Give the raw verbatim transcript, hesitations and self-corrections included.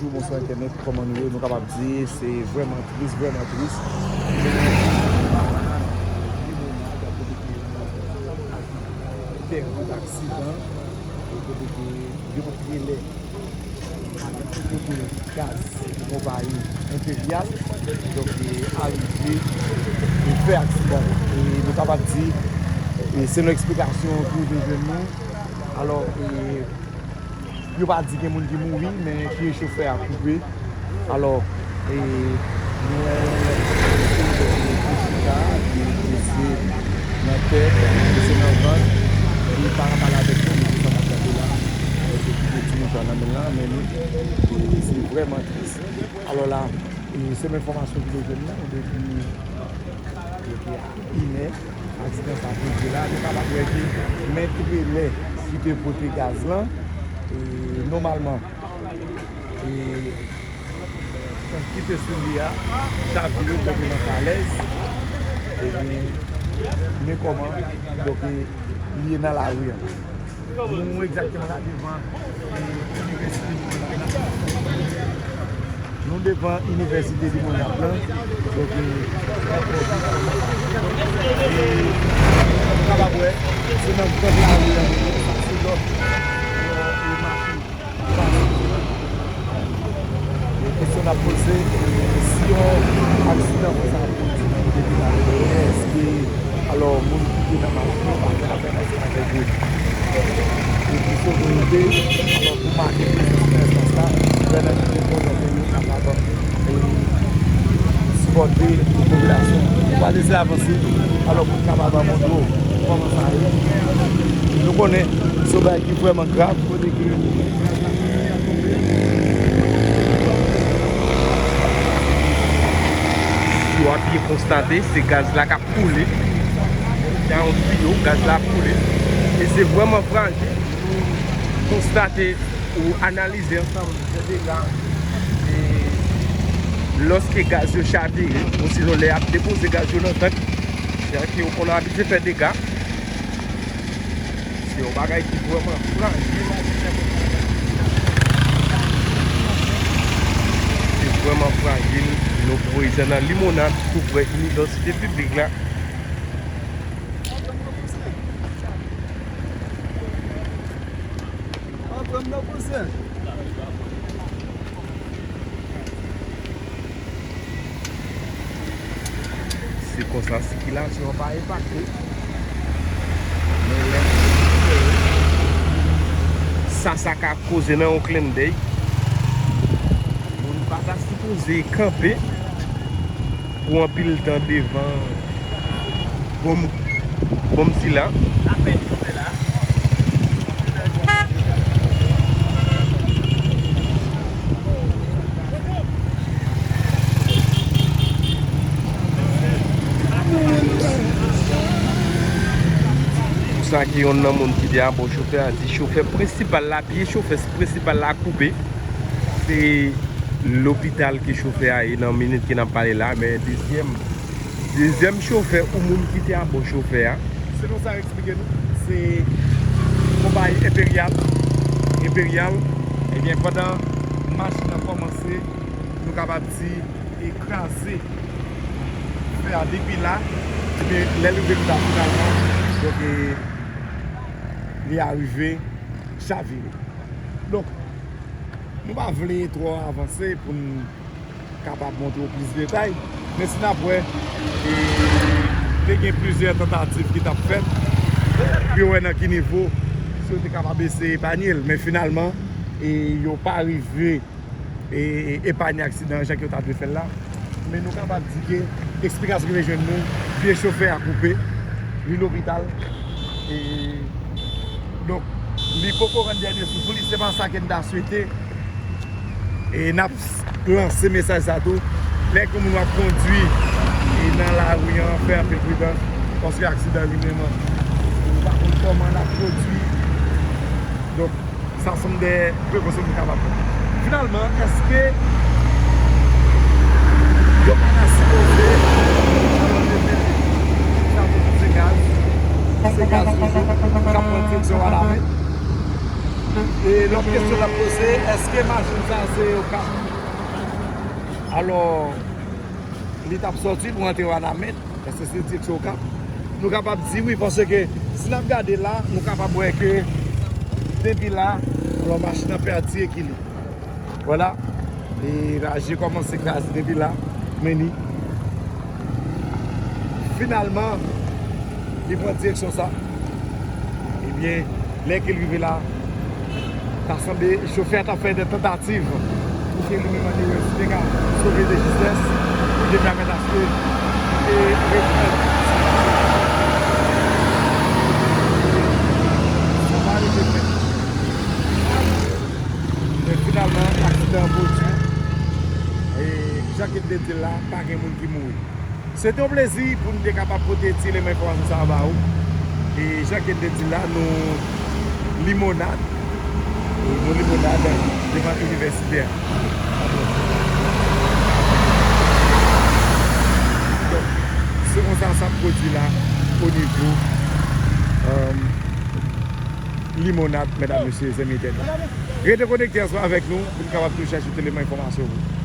Bonjou, bonswa entènèt, kòman nou ye? Nou kapab di se vrèman tris, vrèman tris. Tèren aksidan, kote ke yon trelè avèk tout gaz konpayi Enperyal, donk, e, arive e fè aksidan. E nou kapab di, e, se yon eksplikasyon ki rive jwenn nou. Alò, e, yo pa di gen moun ki mouri, men pye chofè a koupe. Alò, e, nou wè yon lòt chofè ki chita, ki blese nan tèt, blese nan vant, ki pa ka pale avèk nou, nou se sa n ap gade la. E, se kite timoun sa nan men l lan, men nou, e, se vrèman tris. Alò la, e, se menm enfòmasyon ki te jwenn nou depi, depi a inè, aksidan sa te rive la, nou kapab wè ke men trelè ki te pote gaz lan, e, nòmalman, e, ki te sou li a, chavire tonbe nan falèz, epi, men kòman, donk, e, li ye nan lari an. Nou egzakteman la devan, e, inivèsite Limonad la. Nou devan inivèsite Limonad la. Donk, e, e, nou kapab wè, se nan vant lari an, sa se lòt, e, e, machin. E kesyon n ap poze, e, si yon aksidan konsa ap pwodui nan kote ki malere, èske, alò, moun ki te nan machin yo pa fè afè ansanm avèk yo? E ki sovrènte, alò, pou make prezans nan espas la, lè nan ki pwodui yo kapab, e, sipòte popilasyon. Nou pral eseye avanse, alò, pou n kapab montre w kòman sa ye. Nou konnen se yon bagay ki vrèman grav, kote ke Si w ap byen konstate, se gaz la k ap koule. Nan yon tiyo, gaz la ap koule. E se vrèman frajil pou konstate ou analize ansanm de dega, e, lòske gaz yo chavire, osinon lè y ap depoze gaz yo nan tank, jan ke yo konn abitye fè dega. Se yon bagay ki vrèman frajil. Se vrèman frajil. Nou prezan nan Limonad, tou prè inivèsite piblik la. Se konsa sikilasyon an pa enpakte. Men lè sa, sa ka koze nan yon klendèy. Moun pa ta sipoze kanpe pou anpil tan devan Bon, bon, m sila. Sa ki yonn nan moun ki te abò chofè a di chofè prensipal la, pye chofè prensipal la koupe. Se lopital ke chofè a ye nan minit ke n ap pale la, men dezyèm, dezyèm chofè ou moun ki te abò chofè a. Selon sa yo eksplike nou, se konpayi Enperyal, Enperyal, ebyen, pandan machin nan kòmanse, nou kapab di, e kraze fè a depi la, ebyen, lè l rive la finalman, donk, e, li arive chavire. Donk, nou pa vle twò avanse pou n kapab montre w plis detay. Men si n ap wè, e, te gen plizyè tantativ ki t ap fèt pou yo wè nan ki nivo, si yo te kapab eseye epanye l. Men finalman, e, yo pa rive, e, epanye aksidan an jan ke yo ta dwe fè l la. Men nou kapab di ke eksplikasyon ki vin jwenn nou, pye chofè a koupe, li lopital. E, donk, li poko rann dènye souf li, se pa sa ke n ta swete. E n ap lanse mesaj sa tou. Lè ke moun w ap kondwi, e, nan lari an, fè anpil pridans, paske aksidan li menm, ou pa konn kòman l ap pwodui. Donk, sa se yon de prekosyon nou kapab pran. Finalman, èske yo pa ta sipoze abandone sa pou se gaz, se gaz toujou k ap pran direksyon Wanament? E lòt kesyon l ap poze, èske machin sa a se Okap? Alò, li t ap sòti pou antre Wanament, èske se direksyon Okap? Nou kapab di wi, paske si n ap gade la, nou kapab wè ke depi la, alò, machin nan pèdi ekilib. Vwala. E raje kòmanse kraze depi la. Men ni. Finalman, li pran direksyon sa. Ebyen, lè ke l rive la, ta sanble chofè a t ap fè de tantativ pou ke li menm andeyo si te ka sove de jistès, pou te pèmèt aske li te reprann. Sa pa rete fèt. Men finalman, aksidan an pwodui. E jan ke m te di l la, pa gen moun ki mouri. Se te yon plezi pou n te kapab pote ti eleman enfòmasyon sa a ba ou. E jan ke m te di l la, nou Limonad, e nou Limonad devan inivèsite a. Donk, se konsa sa ap pwodui la o nivo, euh, Limonad, medam, mesye, zanmi entènot. Rete konekte ansanm avèk nou pou n kapab toujou ajoute eleman enfòmasyon pou ou.